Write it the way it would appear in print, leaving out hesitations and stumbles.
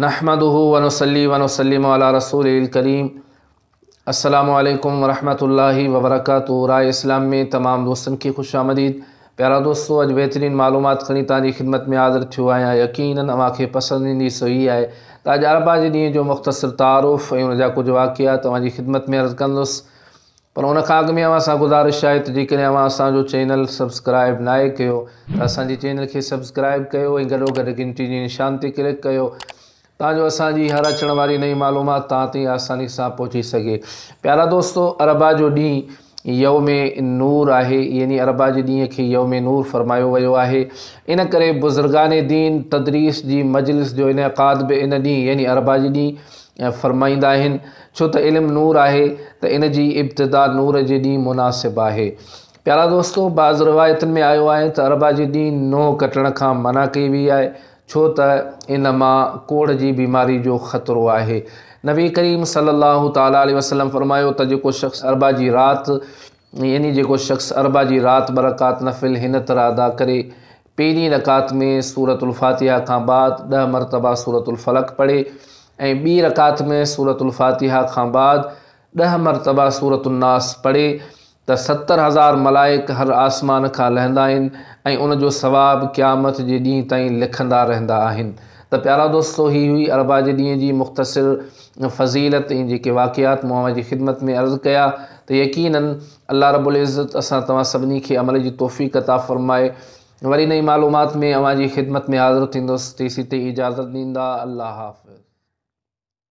نحمده ونصلي ونسلم علي رسوله الڪريم السلام عليڪم ورحمة الله وبرڪاته راء اسلام ۾ تمام دوستن کي خوش آمديد پيارا دوستو اڄ بهترين معلومات کڻي توهان جي خدمت ۾ حاضر ٿيو آهيان يقينن اوهان کي پسند ايندي سو هي آهي ته اڄ اربع جي ڏينهن جو مختصر تعارف ۽ ان جا ڪجهه واقعا توهان جي خدمت ۾ عرض ڪندس پر ان کان اڳ ۾ اوهان سان گذارش آهي ته جيڪڏهن اوهان اسان جو چينل سبسڪرائب ناهي ڪيو ته اسان جي چينل کي سبسڪرائب ڪيو ۽ گڏو گڏ گهنٽي جي نشان تي ڪلڪ ڪيو تان جو اسان جي هر اچڻ واري نئين معلومات توهان تائين آساني سان پهچي سگهي. پيارا دوستو اربع جو ڏينهن يوم نور آهي يعني اربع جي ڏينهن کي يوم نور فرمايو ويو آهي ان ڪري بزرگان دين تدريس جي مجلس جو انعقاد به ان ڏينهن يعني اربع جي ڏينهن فرمائيندا آهن ڇو ته علم نور آهي ته ان جي ابتدا نور جي ڏينهن مناسب آهي. پيارا دوستو! بعض روايتن ۾ آيو آهي ته اربع جي ڏينهن ننهن ڪٽڻ کان منع ڪئي وئي آهي ڇو ته ان مان ڪوڙهه جي بيماري جو خطرو آهي. نبي ڪريم صلي الله تعالٰي عليه وسلم فرمايو ته جيڪو شخص اربع جي رات يعني جيڪو شخص اربع جي رات ٻه رڪعت نفل هن طرح ادا ڪري، پهرين رڪعت ۾ سورة الفاتحه کان بعد ڏهه مرتبه سورة الفلق پڙهي ۽ ٻي رڪعت ۾ سورة الفاتحه کان بعد ڏهه مرتبه سورة الناس پڙهي ته 70,000 ملائڪ هر آسمان کان لهندا آهن ۽ ان جو ثواب قيامت جي ڏينهن تائين لکندا رهندا آهن ته پيارا دوستو هي هئي اربع جي ڏينهن جي مختصر فضيلت ۽ جيڪي واقعات مون اوهان جي خدمت ۾ عرض ڪيا ته يقيناً الله رب العزت اسان توهان سڀني کي عمل جي توفيق عطا فرمائي. وري نئين معلومات ۾ اوهان جي خدمت ۾ حاضر ٿيندس تيسين تائين اجازت ڏيندا الله حافظ.